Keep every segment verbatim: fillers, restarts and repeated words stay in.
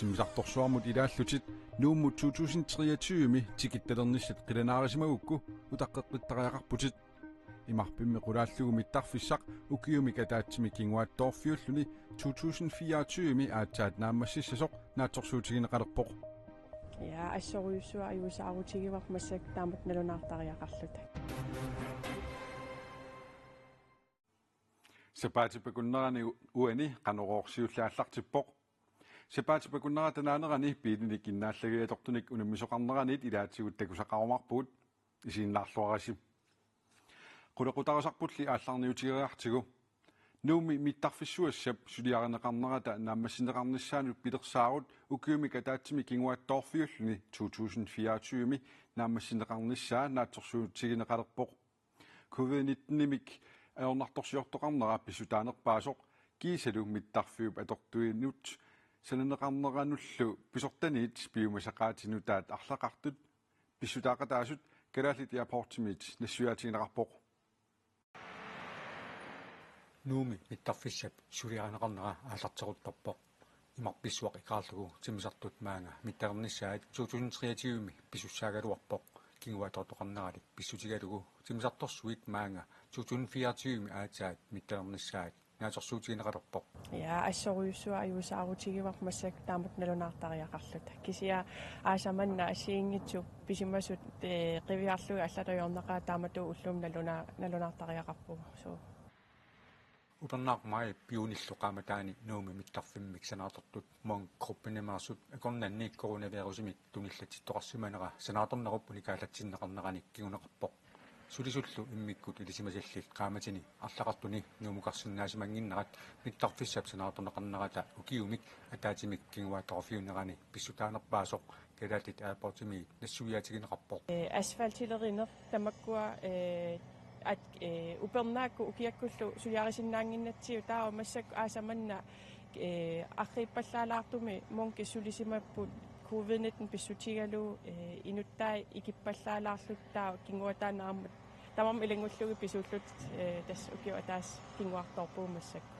Timmisartorsuarmut ilaallutit Nuummut to tusind treogtyve-mi tikittalernissaat qilanaarisimagukku utaqqeqqittariaqarputit. Imarpimmi qulaallugu mittarfissaq ukiumik ataatsimi kinguaattoorfiulluni to tusind fireogtyve-mi aatsaat naammassissasoq naatsorsuutigineqalerpoq. Ja, assorujussuaq ajuusaarutigivarput massakkut taamatut nalunaartariaqarluta. Sapaatip akunnerani uani Qanorooq siulleq aallartippoq. Sapaatip akunnerata naanerani biilinik innaallagiatortunik unammisoqarneraniit ilaatigut takusaqarumaarpugut, isiginnaarluarisi. Qulequtarisarpulli aallarniutigeriartigu. Nuummi mittarfissuassap suliarineqarnerata naammassineqarnissaanut pilersaarut ukiumik ataatsimi kinguaattoorfiulluni to tusind fireogtyve-mi naammassineqarnissaa naatsorsuutigineqalerpoq. Covid nitten-imik ajornartorsiortoqarnera pissutaanerpaasoq kiisalu mittarfiup atortuinut sananeqarneranullu pisortaniit piumasaqaatit nutaat arlaqartut pissutaaqataasut Kalaallit Airportsimiit nassuiaatigineqarpoq. Nuummi mittarfissap suliarineqarnera aallarteruttorpoq. Imarpissuaq ikaarlugu timmisartut maanga mittalernissaat to tusind treogtyve-mi pisussaagaluarpoq. Kinguaattoortoqarnerali pissutigalugu timmisartorsuit maanga to tusind fireogtyve-mi aatsaat mittalernissaat naatsorsuutigineqalerpoq. Ja, assorujussuaq ajuusaarutigivarput massakkut taamatut nalunaartariaqarluta. Kisianni aasaq manna assigiinngitsut pisimasut, eh, qiviarlugit allatut ajornaqaat taamatut ullumi naluna-, nalunaartariaqarpugut. Suu. Upernaaq maajip juunillu qaammataani Nuummi mittarfimmik sanaartortut Munk Gruppenimeersut akornanni coronavirusimik tunillatsittoqarsimanera sanaartornerup unikaallatsinneqarnerani kinguneqarpoq. Sulisullu immikkut ilisimasallit qaammatini arlaqartuni Nuummukarsinnaasimanngikkaat mittarfissap sanaartorneqarnerata ukiumik ataatsimik kinguaattoorfiunerani pissutaanerpaasoq Kalaallit Airportsimiit nassuiaatigineqarpoq. Eh, asfaltilerineq tamakkua, eh, at-, eh, upernaakkut ukiakkullu suliarisinnaannginnatsigu taava massakkut aasaq manna, eh, arriippallaalaartumik Munkip sulisimapput covid nitten pissutigalugu, eh, inuttai ikippallaalaarlutik taava kinguaataaneq aamma tamarmik ilanngullugit pisuullutik, eh, tassa ukiup ataaseq kinguaattoorpugut massakkut.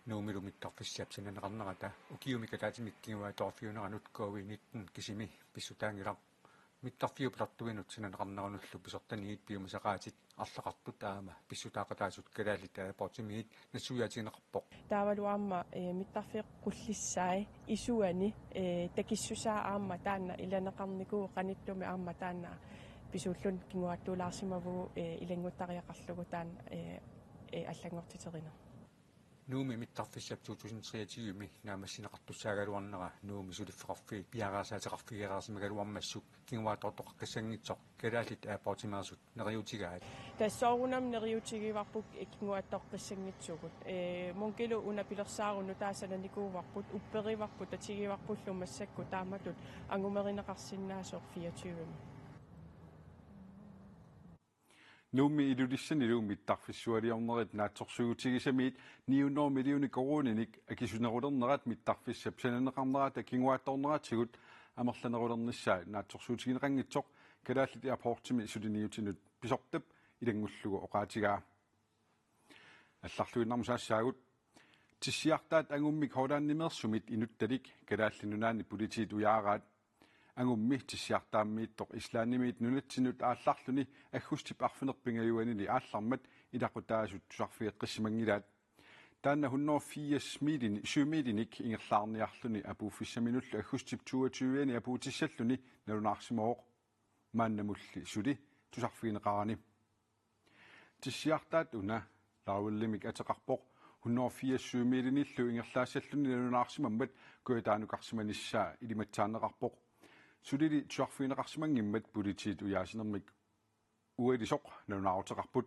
Nuummilu mittarfissap sananeqarnerata ukiumik ataatsimik kinguaattoorfiuneranut covid nitten kisimi pissutaanngilaq. Mittarfiup atortuinut sananeqarneranullu pisortaniit piumasaqaatit arlaqartut aamma pissutaaqataasut Kalaallit Airportsimiit nassuiaatigineqarpoq. Taavalu aamma, eh, mittarfiup qullissaa isuani, eh, takissusaa aamma taanna ilaneqarnikuuvoq, qanittumi aamma taanna pisuulluni kinguaattuulaarsimavugut, eh, ilannguttariaqarlugu taanna, eh, eh, allanngortiterineq. Nuummi mittarfissap to tusind treogtyve-mi naammassineqartussaagaluarnera Nuummi suliffeqarfiit piareersaateqarfigereersimagaluarmassuk kinguaattoortoqaqqissanngitsoq Kalaallit Airportsimeersut neriuutigaat. Tassa soorunami neriuutigivarput kinguaattoqqissanngitsugut. Eh, Munkilu una pilersaarut nutaaq sananikuuvarput, upperivarput, tatigivarpullu massakkut taamatut angumerineqarsinnaasoq fireogtyve-mi. Nuummi Ilulissanilu mittarfissualiornerit naatsorsuutigisamiit ni hundrede millioner koruuninik akisunerulernerat mittarfissap sananeqarnerata kinguaattoorneratigut amerlanerulernissaa naatsorsuutigineqanngitsoq Kalaallit Airportsimi suliniutinut pisortap ilanngullugu oqaatigaa. Allarluinnarmut saassaagut. Tissiartaat angummik Hollandimeersumit inuttalik Kalaallit Nunaanni politiit ujaaraat. Angummi tissiartaammiittoq Islandimiit nunatsinnut aallarluni aggustip arfineq-pingajuanili aallarmat ilaqutaasut tusarfigeqqissimanngilaat. Taanna hundrede og firs miilini-, syvmiilinik ingerlaarniarluni apuuffissaminullu aggustip toogtyve-ani apuutissalluni nalunaarsimavoq. Maannamulli suli tusarfigineqarani. Tissiartaat una Lowellimik ateqarpoq, hundrede og firs syvmiilinillu ingerlaassalluni nalunaarsimammat kujataanukarsimanissaa ilimatsaanneqarpoq. Sulili tusarfigineqarsimanngimmat politiit ujaasinermik ualisoq nalunaaruteqarput.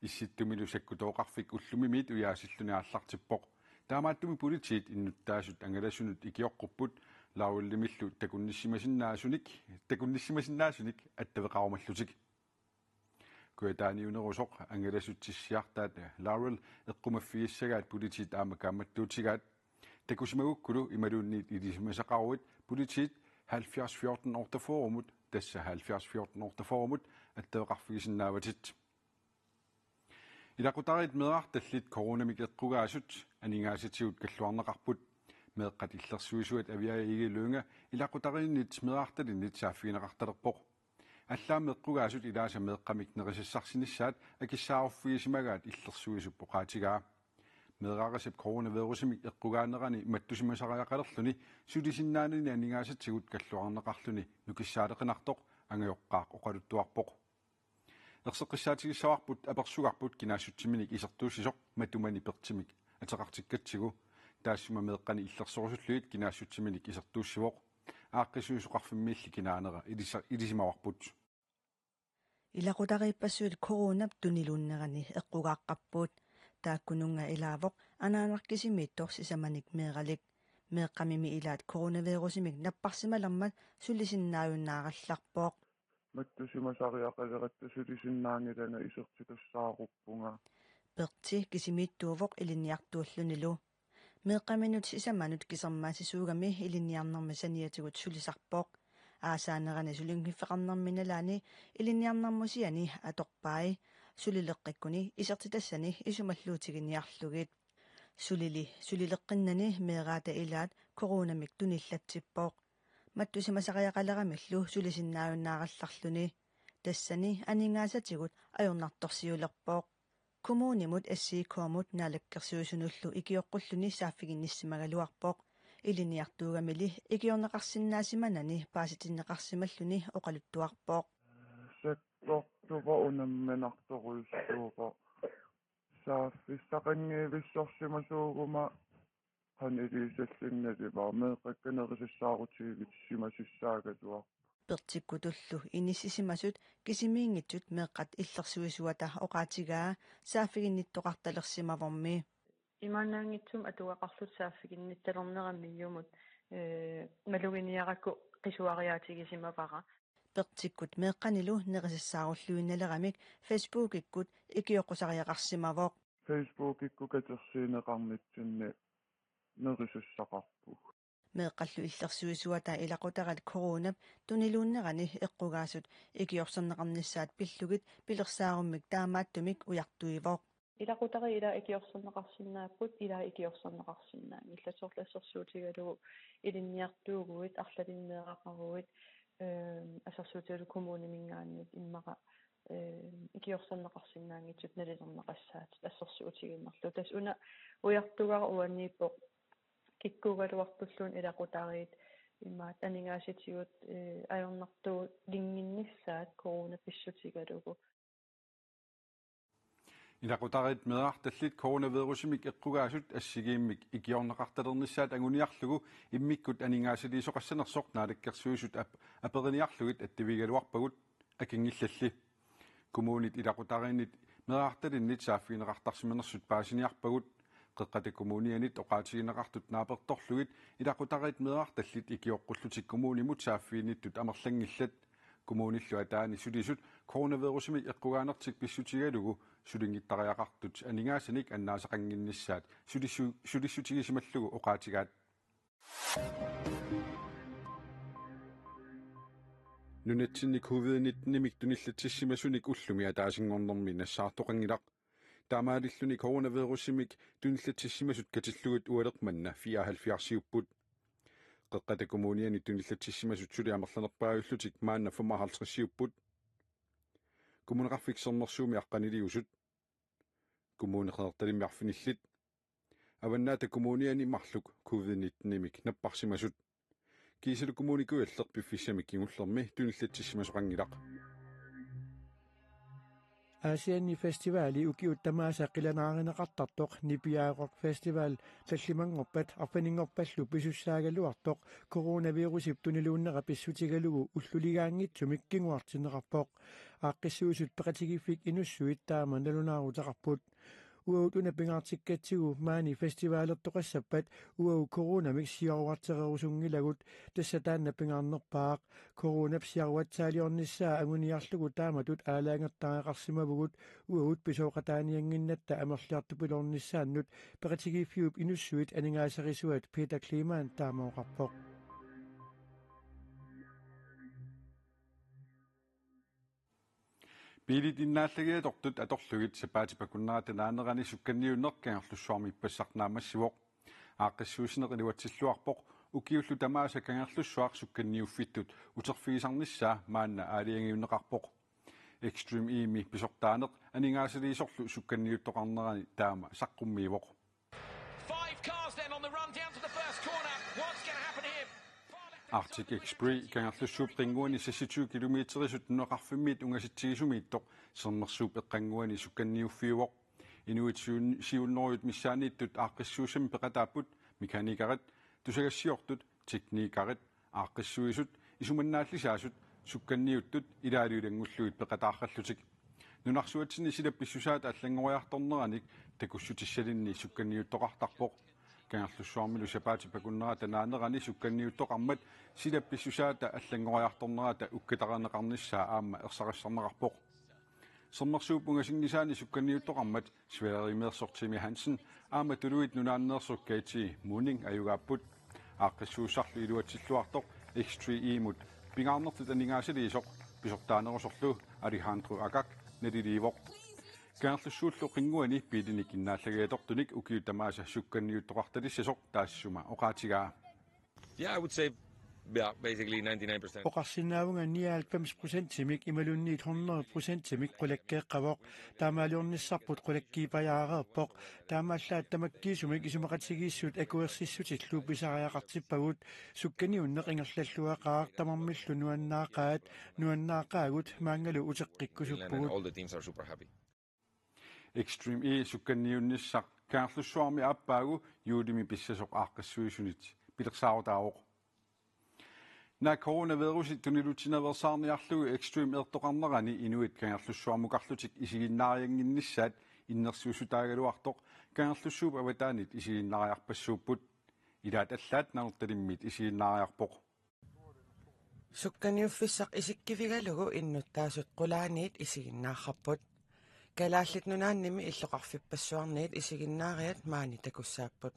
Issittumilu sakkutooqarfik ullumimiit ujaasilluni aallartippoq. Taamaattumik politiit innuttaasut angalasunut ikioqqupput Lowellimillu takunnissimasinnaasunik, takunnissimasinnaasunik attaveqarumallutik. Kujataaniunerusoq angalasut tissiartaat Lowell eqqumaffigissagaat politiit aamma kaammattuutigaat. Takusimagukkulu imaluunniit ilisimasaqaruit politiit halvfjerds fjorten otteogfyrre-mut, tassa halvfjerds fjorten otteogfyrre-mut, attaveqarfigisinnaavatit. Ilaqutariit meerartallit coronamik eqqugaasut aningaasatigut kalluarneqarput. Meeqqat illersuisuat Aviaja Egede Lynge ilaqutariinnit meerartalinnit saaffigineqartalerpoq. Allaammi eqqugaasut ilaasa meeqqamik nerisassarsinissaat akissaaruffigisimagaat illersuisup oqaatigaa. Meeraarisap coronavirusimik eqqugaanerani mattusimasariaqalerluni sulisinnaanani aningaasatigut kalluarneqarluni nukissaaleqinartoq angajoqqaaq oqaluttuarpoq. Erseqqissaatigissavarput apersugarput kinaassutsiminik isertuussisoq matumani Pertimik ateqartikkatsigu. Taassuma meeqqani illersorusullugit kinaassutsiminik isertuussivoq. Aaqqissuisoqarfimmiilli kinaanera ilisa-, ilisimavarput. Ilaqutariippassuit coronap tuniluunnerani eqqugaaqqapput. Taakkununnga ilaavoq anaanaq kisimiittoq sisamanik meeralik. Meeqqamimi ilaat coronavirusimik napparsimalermat sulisinnaajunnaarallarpoq. Mattusimasariaqaleratta sulisinnaanngilanga isertitassaaruppunga. Perti kisimiittuuvoq ilinniartuullunilu. Meeqqaminut sisamanut kisermaassisuugami ilinniarnermi saniatigut sulisarpoq. Aasaanerani sulinngiffeqarnermi nalaani ilinniarnermusiani atorpai. Sulileqqikkuni isertitassani isumalluutiginiarlugit. Sulili sulileqqinnani meeraata ilaat coronamik tunillatsippoq. Mattusimasariaqaleramillu sulisinnaajunnaarallarluni. Tassani aningaasatigut ajornartorsiulerpoq. Kommunimut S I K-mut naalakkersuisunullu ikioqqulluni saaffiginnissimagaluarpoq. Ilinniartuugamili ikiorneqarsinnaasimanani paasitinneqarsimalluni oqaluttuarpoq. Sakkortuvoq unamminartorujussuuvoq. Saaffissaqanngivissorsimasuuguma qanoq iliuusallinngilara meeqqakka nerisassaarutigivitsimasussaagalua. Pertikkutullu inissisimasut kisimiinngitsut meeqqat illersuisuata oqaatigaa saaffiginnittoqartalersimavormi. Imaannaanngitsumik atugaqarluta saaffiginnittalerneramiumut, ee, maluginiarakku qisuariaatigisimavara. Pertikkut meeqqanilu nerisassaarulluginalermik Facebookikkut ikioqqusariaqarsimavoq. Facebookikkut katersiineqarnitsinni nerisassaqarpugut. Meeqqallu illersuisuata ilaqutariit coronap tuniluunnerani eqqugaasut ikiorserneqarnissaat pillugit pilersaarummik taamaattumik ujartuivoq. Ilaqutariit ilaat ikiorserneqarsinnaapput, ilaat ikiorserneqarsinnaanngillat, soorlu assersuutigalugu ilinniartuuguit, arlalinneeraqaruit, ehm, assersuutigalugu kommuniminngaanniit immaqa, ehm, ikiorserneqarsinnaanngitsut nalilerneqassaatit assersuutigiinnarlugu. Tassa una ujartugara uaniippoq kikkuugaluartulluunniit ilaqutariit imaat aningaasatigut, eh, ajornartuulinnginnissaat corona pissutigalugu. Ilaqutariit meerartallit coronavirusimik eqqugaasut assigiimmik ikiorneqartalernissaat anguniarlugu immikkut aningaasaliisoqassanersoq Naalakkersuisut ap-, aperiniarlugit attavigigaluarpagut akinngillalli. Kommunit ilaqutariinnit meerartalinnit saaffigineqartarsimanersut paasiniarpagut. Qeqqata Kommunianit oqaatigineqartut naapertorlugit ilaqutariit meerartallit ikioqqullutik kommunimut saaffiginnittut amerlanngillat. Kommunillu ataani sulisut coronavirusimik eqqugaanertik pissutigalugu sulinngittariaqartut aningaasanik annaasaqannginnissaat sulissu-, sulissutigisimallugu oqaatigaat. Nunatsinni covid nittenimik tunillatsissimasunik ullumi ataasinngornermi nassaartoqanngilaq. Taamaalilluni coronavirusimik tunillatsissimasut katillugit ualeq manna fireoghalvfjerdsiupput. Qeqqata Kommuniani tunillatsissimasut suli amerlanerpaajullutik maanna femoghalvtredsiupput. Kommuneqarfik Sermersuumi aqqaniliusut. Kommune Qeqertalimmi arfinillit. Avannaata Kommuniani marluk covid nittenimik napparsimasut. Kiisalu Kommune Kujalleq piffissami kingullermi tunillatsissimasoqanngilaq. Aasianni festivali ukiut tamaasa qilanaarineqartartoq Nipiaa Rock Festival tallimanngorpat arfininngorpallu pisussaagaluartoq coronavirusip tuniluunnera pissutigalugu ulluligaanngitsumik kinguartinneqarpoq. Aaqqissuisut peqatigiiffik Inussuit taama nalunaaruteqarput. Uagut una pingaartikkatsigu maani festivalertoqassappat uagut coronamik siaruartererusunngilagut, tassa taanna pingaarnerpaaq. Coronap siaruatsaaliornissaa anguniarlugu taamatut aalajangertariaqarsimavugut, uagut pisooqataaniannginnatta amerliartupiloornissaannut, peqatigiiffiup Inussuit aningaasarisuat Peter Kleemann taama oqarpoq. Biilit innaallagiatortut atorlugit sapaatip akunnerata naanerani sukkanniunneq Kangerlussuarmi ippassaq naammassivoq. Aaqqissuussineq iluatsilluarpoq, ukiullu tamaasa Kangerlussuaq sukkanniuffittut uterfigisarnissaa maanna aalajangiunneqarpoq. Extreme E-mi pisortaaneq aningaasaliisorlu sukkanniuttoqarnerani taama saqqummiivoq. Five cars then on the run down to the first corner. What's gonna happen here? Arctic Express Kangerlussuup qinnguani seksogtyve kilometerisut nunaqarfimmiit ungasitsigisumiittoq Sermersuup eqqannguani sukkanniuffiuvoq. Inuit siun-, siunnerujut missaanniittut aaqqissuussamik peqataapput, mekanikerit, tusagassiortut, teknikerit, aaqqissuisut, isumannaallisaasut, sukkanniuttut ilaalu ilanngullugit peqataarallutik. Nunarsuatsinni silap pissusaata allanngoriartorneranik takussutissalinnik sukkanniuttoqartarpoq. Kangerlussuarmilu sapaatip akunnerata naanerani sukkanniuttoqarmat silap pissusaata allanngoriartornerata ukkatarineqarnissaa aamma ersarissarneqarpoq. Sermersuup ungasinngisaani sukkanniuttoqarmat Sverigemeersoq Jimmy Hansen aamma tuluit nunaanneersoq Katie Muning ajugaapput. Aaqqissuussarlu iluatsilluartoq Extreme E-mut pingaarnertut aningaasaliisoq pisortaanerusorlu Alejandro Agag naliliivoq. Kangerlussuullu qinnguani biilinik innaallagiatortunik ukiut tamaasa sukkanniuttoqartalissasoq taassuma oqaatigaa. Yeah, I would say, yeah, basically ninety-nine percent. Oqarsinnaavunga nioghalvfems procentimik imaluunniit hundrede procentimik qulakkeeqqavoq. Taamaaliornissarput qulakkiipajaareerpoq. Taamaallaat tamakkiisumik isumaqatigiissut akuersissutillu pisariaqartippagut. Sukkaniunneq ingerlalluaqaaq, tamarmillu nuannaaqaat, nuannaaqaagut maanngalu Greenland and uteqqikkusuppugut. All the teams are super happy. Extreme E sukkanniunnissaq Kangerlussuarmi aappaagu juulimi pissasoq aaqqissuisunit pilersaarutaavoq. Naak coronavirusi tuniluutsinaveersaarniarlugu Extreme E-rtoqarnerani inuit Kangerlussuarmukarlutik isiginnaariannginnissaat innersuussutaagaluartoq Kangerlussuup avataanit isiginnaariarpassuupput. Ilaat allaat Nanortalimmiit isiginnaariarpoq. Sukkaniuffissaq isikkivigalugu innuttaasut qulaaniit isiginnaarparput. Kalaallit Nunaannimi illoqarfippassuarniit isiginnaariat maani takussaapput.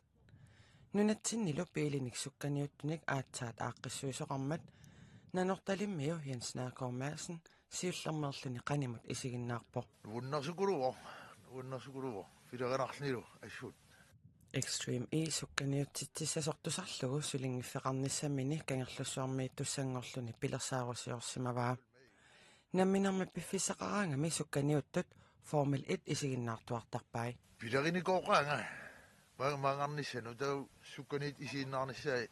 Nunatsinnilu biilinik sukkaniuttunik aatsaat aaqqissuisoqarmat Nanortalimmiu Jens Nørgaard Madsen siullermeerluni qanimut isiginnaarpoq. Nuannersukuluvoq, nuannersukuluvoq, filerinarlunilu assut. Extreme E sukkaniutsitsissasoq tusarlugu sulinngiffeqarnissamini Kangerlussuarmiittussanngorluni pilersaarusiorsimavaa. Namminermi piffissaqaraangami sukkaniuttut Formel et isiginnaartuartarpai. Pilerinikooqaanga. Ma-, maanngarnissanut taava sukkaniit isiginnaarnissaat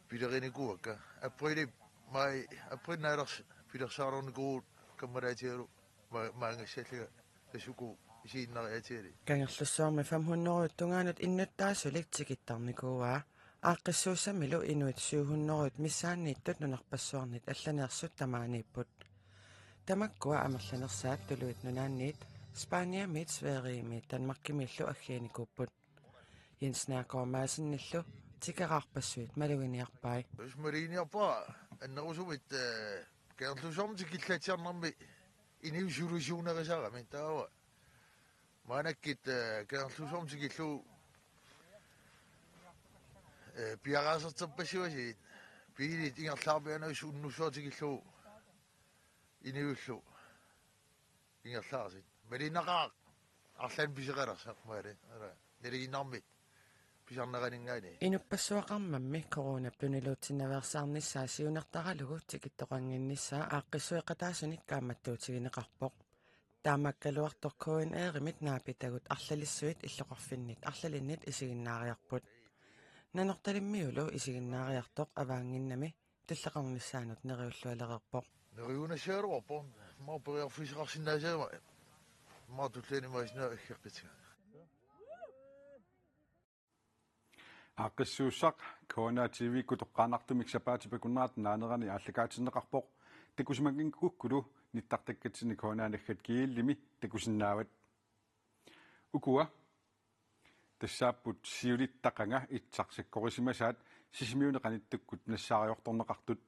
pilerinikuuakka. Aprilip, mai, april naalers pilersaareernikuuvugut kammalaatigalu ma-, maanngassallunga tassa uku isiginnariaatigalugit. Kangerlussuarmi fem hundrede tungaanut innuttaasulik tikittarnikuuaa. Aaqqissuussamilu inuit syv hundrede missaanniittut nunarpassuarnit allaneersut tamaaniipput. Tamakkua amerlanersaat Tuluit Nunaanniit, Spaniamiit, Sverigemiit Danmarkimiillu aggianikuupput. Jens Nørgaard Madsenillu tikeraarpassuit maluginiarpai. Tassa maluginiarpara annerusumik, eh, Kangerlussuarmut tikillaatsiarnermi inuussutissarsiunerisarami taava. Maannakkut, eh, Kangerlussuarmut tikillugu, eh, piareersarterpassuarnik biilit ingerlaarpiaannavissuaq unnussuaq tikillugu inuillu ingerlaarsinnaapput. Malinaqaaq arlaannik pisoqalersaq maani. Ara, nalinginnarmik pisarneraninngaanniit. Inuppassuaqarmammi coronap tuniluutsinnaveersaarnissaa siunertaralugu tikittoqannginnissaa aaqqissueqataasunik kaammattuutigineqarpoq. Taamaakkaluartoq K N R-imit naapitagut arlalissuit illoqarfinnit arlalinnit isiginnaariarput. Nanortalimmiulu isiginnaariartoq avaannginnami tulleqarnissaanut neriullualereerpoq. Neriunassaagaluarpoq, immaqa periarfissaqarsinnaasagama, immaqa tulliani imaassinnaavoq aggeqqissagaanni. Aaqqissuussaq K N R T V-kkut toqqaannartumik sapaatip akunnerata naanerani aallakaatinneqarpoq. Takusimanngikkukkulu nittartakkatsinni K N R naggat gl-imi takusinnaavat. Ukua tassaapput siulittaqanga itsaq sakkorisimasaat Sisimiuni qanittukkut nassaariortorneqartut.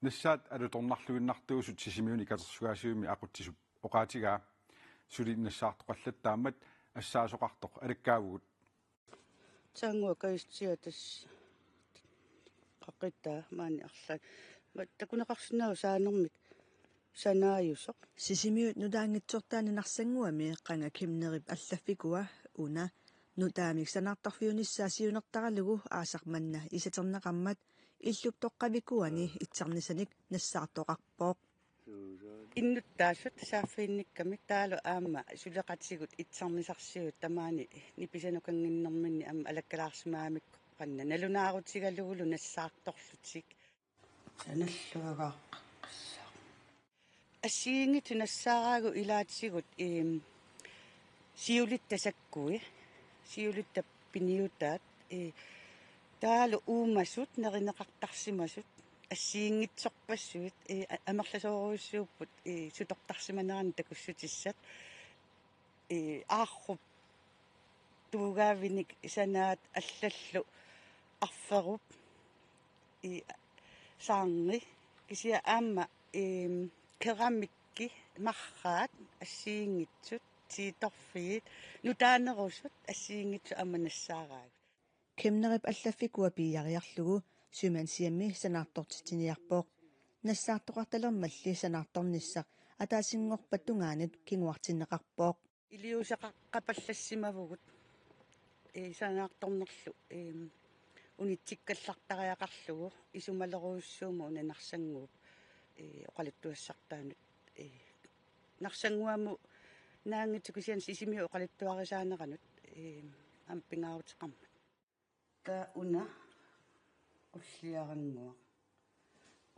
Nassaat alutornarluinnartuusut Sisimiuni katersugaasiumi aqutsisup oqaatigaa. Suli nassaartoqallattaammat assaasoqartoq alakkaavugut. Taannguaq kajussia tassa qaqittaa maani arlaat. Ma-, takuneqarsinnaavoq saanermik sanaajusoq. Sisimiut nutaanngitsortaani Narsannguami qanga Kim Nerip allaffikua una Nutaamik sanaartorfiunissaa siunertaralugu aasaq manna isaterneqarmat illup toqqavikuani itsarnisanik nassaartoqarpoq. Innuttaasut saaffiginnikkamik taavalu aamma suleqatigut itsarnisarsiut tamaani nipisanukannginnerminni aamma alakkalaarsimagamikkut qanoq nalunaarutigalugulu nassaartorlutik. Sanalluagaaqqaqqissaaq. Assigiinngitsut nassaaraagut ilaatigut, eem, siulitta sakkui, siulitta piniutaat, ee, taavalu uumasut nerineqartarsimasut, assigiinngitsorpassuit, ee, a-, amerlasoorujussuupput, ee, sutortarsimanerannut takussutissat, ee, aarrup tuugaavinik sanaat allallu arferup, ee, saarngi, kisianni aamma, eem, keramikki, marraat assigiinngitsut, tiitorfiit, nutaanerusut assigiinngitsut aamma nassaaraagut. Kemnerip allaffikua piiariarlugu Symmensiami sanaartortitsiniarpoq. Nassaartoqartalermalli sanaartornissaq ataasinngorpat tungaanut kinguartinneqarpoq. Iliuuseqaqqapallassimavugut, ee, sanaartornerlu, eem, unitsikkallartariaqarlugu isumalerujussuummat una Narsannguup, ee, oqaluttuassartaanut, ee, Narsannguamut naanngitsoq kisianni Sisimiut oqaluttuarisaaneranut, ee, aamma pingaaruteqarmat. Taava una Qulliarannguaq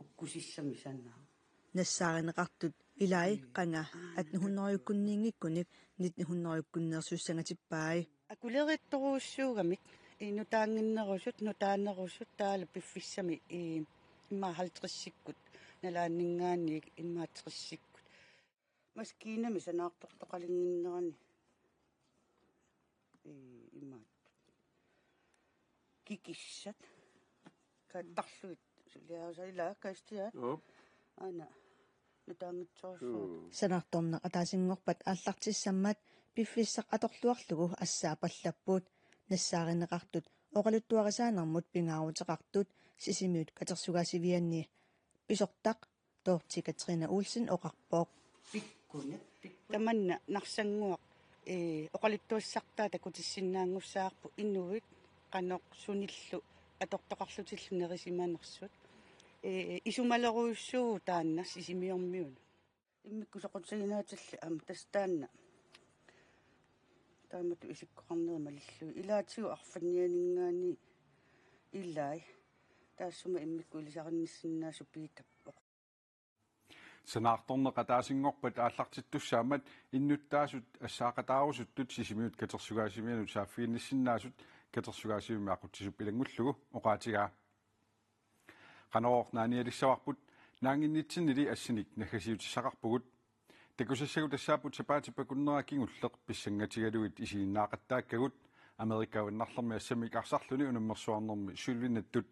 ukkusissami sanaa. Nassaarineqartut ilai qanga attenhundredekkunniinngikkunik nittenhundredekkunneersussangatippai. Akulerittorujussuugamik, ee, nutaannginnerusut, nutaanerusut taavalu piffissami, ee, immaqa halvtredsikkut, nalaanninngaanniit immaqa tressikkut. Maskiinami sanaartortoqalinnginnerani, ee, imaat. Kikissat. Kaattarlugit suliarisat ilaa kaastiaat. Joo. Aana. Nutaanngitsorsuaq. Joo. Sanaartorneq ataasinngorpat aallartissammat piffissaq atorluarlugu assaapallapput. Nassaarineqartut oqaluttuarisaanermut pingaaruteqartut Sisimiut katersugaasivianni pisortaq Dorthe Katrine Olsen oqarpoq. Pikkunik, pikkunik. Tamanna Narsannguaq, ee, oqaluttuassartaa takutissinnaanngussavarput inuit qanoq sunillu atortoqarlutillu nerisimanersut. Ee, isumalerujussuuvoq taanna Sisimiormiunut. Immikkut soqutiginaatillit aamma tassa taanna. Taamatut isikkoqarnerit malillugit. Ilaatigut arfannianinngaanniit ilai. Taassuma immikkut ilisarinissinnaasut Piitap. Sanaartorneq ataasinngorpat aallartittussaammat innuttaasut assaaqataarusuttut Sisimiut katersugaasivianut saaffiginnissinnaasut katersugaasivimmi aqutsisup ilanngullugu oqaatigaa. Qanorooq naanialissavarput, naannginnitsinnili assinik naggasiutissaqarpugut. Takusassagut tassaapput sapaatip akunnera kingulleq pissangatigalugit isiginnaaqattaakkagut, Amerika Avannarlermi assammik arsarluni unammersuarnermi sølvinattut.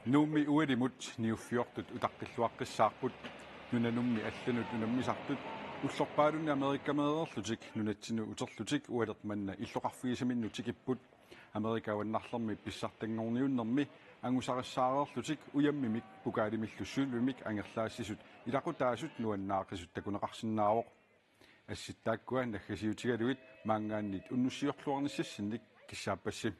Nuummi ualimut niuffiortut utaqqilluaqqissaarput. Nunanummi allanut unammisartut ullorpaalunni Amerikameereerlutik nunatsinnut uterlutik ualermanna illoqarfigisaminnut tikipput. Amerika Avannarlermi pissartanngorniunnermi angusarissaareerlutik ujammimik pokalimillu sølvimik angerlaassisut ilaqutaasut nuannaaqisut takuneqarsinnaavoq. Assut taakkua naggasiutigalugit maanngaanniit unnussiorluarnissassinnik kissaappassi.